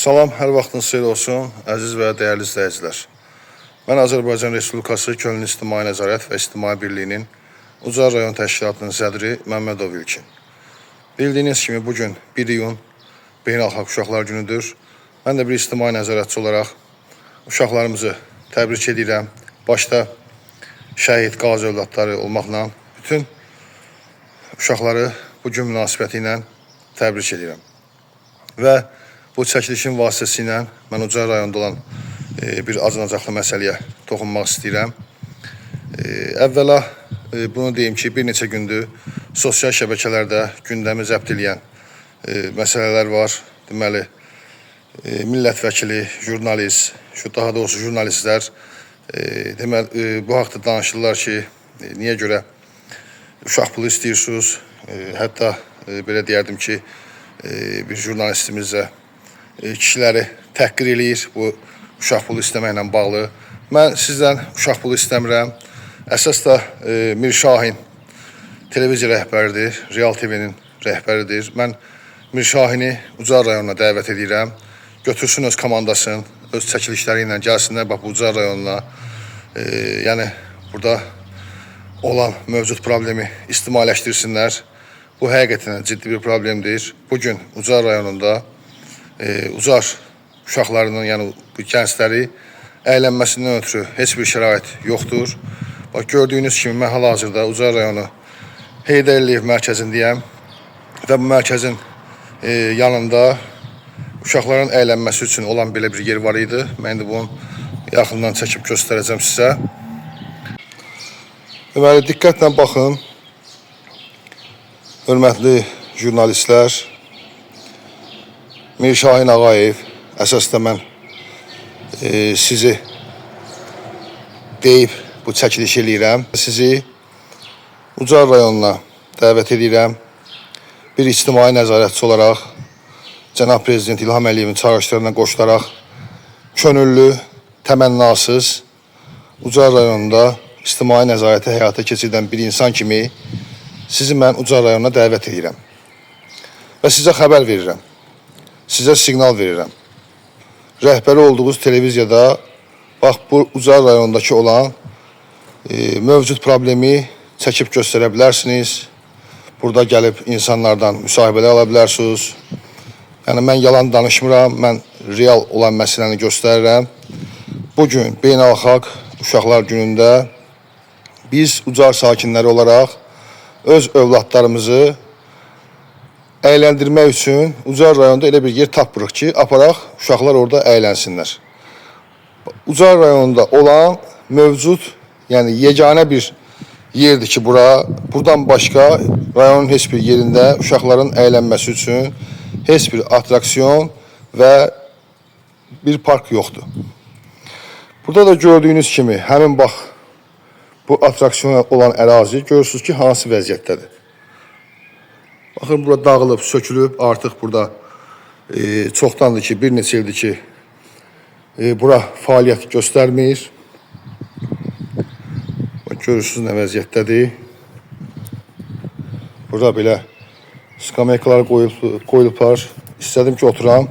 Salam, hər vaxtınız xeyir olsun, əziz və dəyərli izləyicilər. Mən Azərbaycan Respublikası Könüllü İctimai Nəzarət və İctimai Birliyinin Ucar rayon təşkilatının sədri Məmmədov İlkin. Bildiyiniz kimi bu gün 1 iyun Beynəlxalq Uşaqlar Günüdür. Mən də bir ictimai nəzarətçi olaraq uşaqlarımızı təbrik edirəm. Başda şəhid, qazi övladları olmaqla bütün uşaqları bu gün münasibəti ilə təbrik edirəm. Və bu çəkilişin vasitəsilə mən Ucar rayonunda olan bir acınacaqlı məsələyə toxunmaq istəyirəm. Əvvəla bunu deyim ki, bir neçə gündür sosial şəbəkələrdə gündəmi zəbt eləyən məsələlər var. Deməli, millət vəkili, jurnalist, şu daha doğrusu jurnalistlər deməli bu haqda danışırlar ki, niyə görə uşaq pulu istəyirsiniz? Hətta belə deyərdim ki, bir jurnalistimiz də kişiləri təhqir eləyir bu uşaq pulu istəməklə bağlı. Mən sizdən uşaq pulu istəmirəm. Əsas da Mirşahin televiziya rəhbəridir, Real TV-nin rəhbəridir. Mən Mirşahini Ucar rayonuna dəvət edirəm. Götürsün öz komandasını, öz çəkilişləri ilə gəlsinlər bax bu Ucar rayonuna. Yəni burada olan mövcud problemi ictimailəşdirsinlər. Bu həqiqətən ciddi bir problemdir. Bugün Ucar rayonunda Ucar uşaqlarının, yəni bu gəncləri əylənməsindən ötürü heç bir şərait yoxdur. Bax gördüyünüz kimi mən hal-hazırda Ucar rayonu Heydər Əliyev mərkəzindəyəm və bu mərkəzin yanında uşaqların əylənməsi üçün olan belə bir yer var idi. Mən indi bunu yaxından çəkib göstərəcəm sizə. Deməli, diqqətlə baxın. Hörmətli jurnalistlər, Mirşahin Ağayev, əsas da mən sizi deyib bu çəkilişi eləyirəm. Sizi Ucar rayonuna dəvət edirəm. Bir ictimai nəzarətçi olaraq Cənab Prezident İlham Əliyevin çağırışlarına qoşularaq könüllü, təmənnasız Ucar rayonunda ictimai nəzarəti həyata keçirdən bir insan kimi sizi mən Ucar rayonuna dəvət edirəm. Və sizə xəbər verirəm. Sizə siqnal verirəm. Rəhbəri olduğunuz televiziyada bax bu Ucar rayonundakı olan mövcud problemi çəkib göstərə bilərsiniz. Burada gəlib insanlardan müsahibələr ala bilərsiniz. Yəni mən yalan danışmıram, mən real olan məsələni göstərirəm. Bugün Beynəlxalq Uşaqlar Günündə biz Ucar sakinləri olaraq öz övladlarımızı əyləndirmək üçün Ucar rayonunda elə bir yer tapmırıq ki, aparaq uşaqlar orada əylənsinlər. Ucar rayonunda olan mövcud, yəni yeganə bir yerdir ki, bura. Buradan başqa rayonun heç bir yerində uşaqların əylənməsi üçün heç bir attraksiyon və bir park yoxdur. Burada da gördüyünüz kimi həmin bax bu attraksiyon olan ərazi görürsünüz ki, hansı vəziyyətdədir. Baxın bura dağılıb, sökülüb, artıq burada çoxdandır ki, bir neçə ildir ki, bura fəaliyyət göstərmir. Bax, görürsünüz nə vəziyyətdədir. Burada belə skameykalar qoyulublar. İstədim ki, oturam.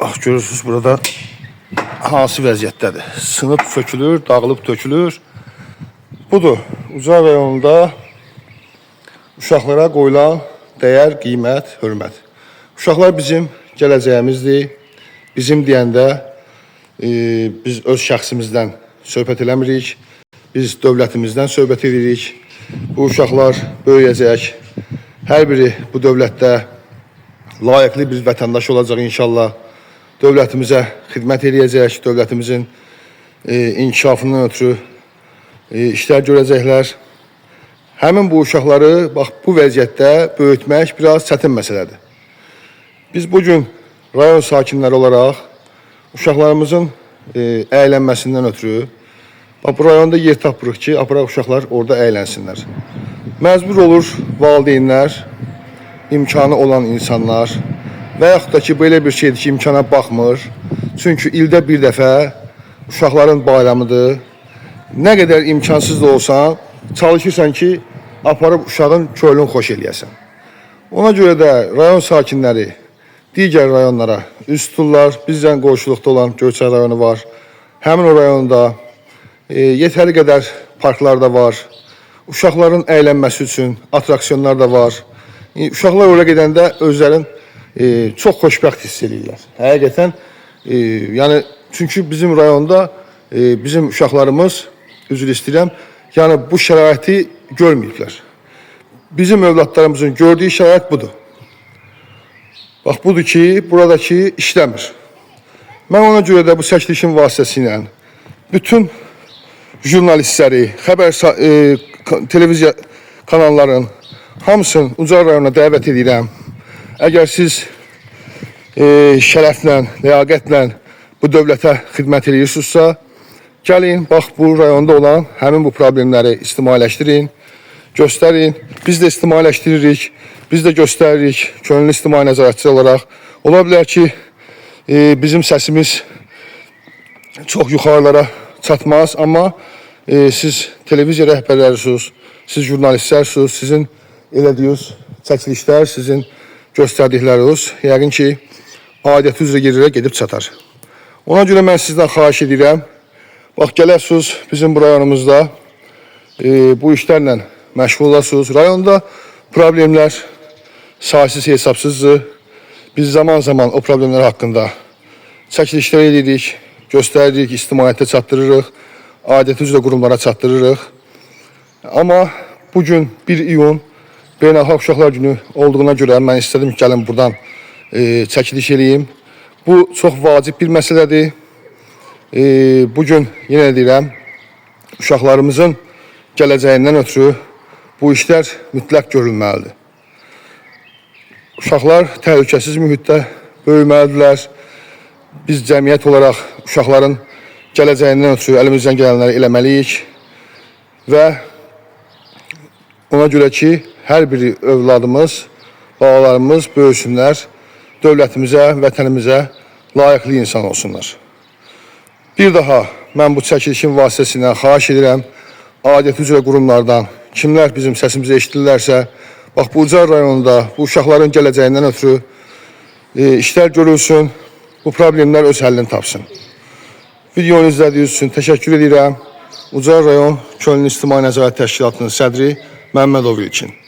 Bax, görürsünüz burada hansı vəziyyətdədir. Sınıb sökülür, dağılıb tökülür. Budur. Ucar rayonunda uşaqlara qoyulan dəyər, qiymət, hörmət. Uşaqlar bizim gələcəyimizdir. Bizim deyəndə biz öz şəxsimizdən söhbət eləmirik. Biz dövlətimizdən söhbət edirik. Bu uşaqlar böyüyəcək. Hər biri bu dövlətdə layiqli bir vətəndaş olacaq inşallah. Dövlətimizə xidmət eləyəcək, dövlətimizin inkişafından ötürü işlər görəcəklər. Həmin bu uşaqları bax bu vəziyyətdə böyütmək biraz çətin məsələdir. Biz bu gün rayon sakinləri olaraq uşaqlarımızın əylənməsindən ötürü bax bu rayonda yer tapmırıq ki, aparaq uşaqlar orada əylənsinlər. Məcbur olur valideynlər, imkanı olan insanlar və yaxud da ki, belə bir şeydir ki, imkana baxmır. Çünki ildə bir dəfə uşaqların bayramıdır. Nə qədər imkansız da olsan, çalışırsan ki, aparıb uşağın könlünü xoş eləyəsən. Ona görə də rayon sakinləri digər rayonlara üz tuturlar. Bizdən qonşuluqda olan Göyçay rayonu var. Həmin o rayonda yetəri qədər parklar da var. Uşaqların əylənməsi üçün atraksiyonlar da var. Uşaqlar oraya gedəndə özlərini çox xoşbəxt hiss eləyirlər. Həqiqətən, yəni çünki bizim rayonda bizim uşaqlarımız, üzr istəyirəm, yəni bu şəraiti görməyiblər. Bizim övladlarımızın gördüyü şərait budur. Bax budur ki, buradakı işləmir. Mən ona görə də bu çəkilişin vasitəsilə bütün jurnalistləri, xəbər televiziya kanalların hamısını Ucar rayonuna dəvət edirəm. Əgər siz şərəflə, ləyaqətlə bu dövlətə xidmət edirsinizsə, gəlin, bax bu rayonda olan həmin bu problemləri ictimailəşdirin, göstərin. Biz də ictimailəşdiririk, biz də göstəririk könüllü ictimai nəzarətçi olaraq. Ola bilər ki, bizim səsimiz çox yuxarılara çatmaz, amma siz televiziya rəhbərlərisiniz, siz jurnalistlərsiniz, sizin elədiyiniz çəkilişlər, sizin göstərdikləriniz yəqin ki, aidiyyəti üzrə yerlərə gedib çatar. Ona görə mən sizdən xahiş edirəm, bax gələsiniz bizim bu rayonumuzda bu işlərlə məşğul olasınız. Rayonda problemlər saysız hesabsızdır. Biz zaman-zaman o problemlər haqqında çəkilişlər edirik, göstəririk, ictimaiyyətə çatdırırıq, aidiyyəti üzrə qurumlara çatdırırıq. Amma bugün 1 iyun Beynəlxalq Uşaqlar Günü olduğuna görə mən istədim ki, gəlin buradan çəkiliş eləyim. Bu çox vacib bir məsələdir. Bugün yenə deyirəm, uşaqlarımızın gələcəyindən ötürü bu işlər mütləq görülməlidir. Uşaqlar təhlükəsiz mühitdə böyüməlidirlər. Biz cəmiyyət olaraq uşaqların gələcəyindən ötürü əlimizdən gələnləri eləməliyik və ona görə ki, hər bir övladımız, balalarımız böyüsünlər, dövlətimizə, vətənimizə layiqli insan olsunlar. Bir daha mən bu çəkilişin vasitəsilə xahiş edirəm, aidiyyəti üzrə qurumlardan kimlər bizim səsimizi eşidirlərsə, bax bu Ucar rayonunda bu uşaqların gələcəyindən ötürü işlər görülsün, bu problemlər öz həllini tapsın. Videonu izlədiyiniz üçün təşəkkür edirəm. Ucar rayon Könüllü İctimai Nəzarət Təşkilatının sədri Məmmədov İlkin.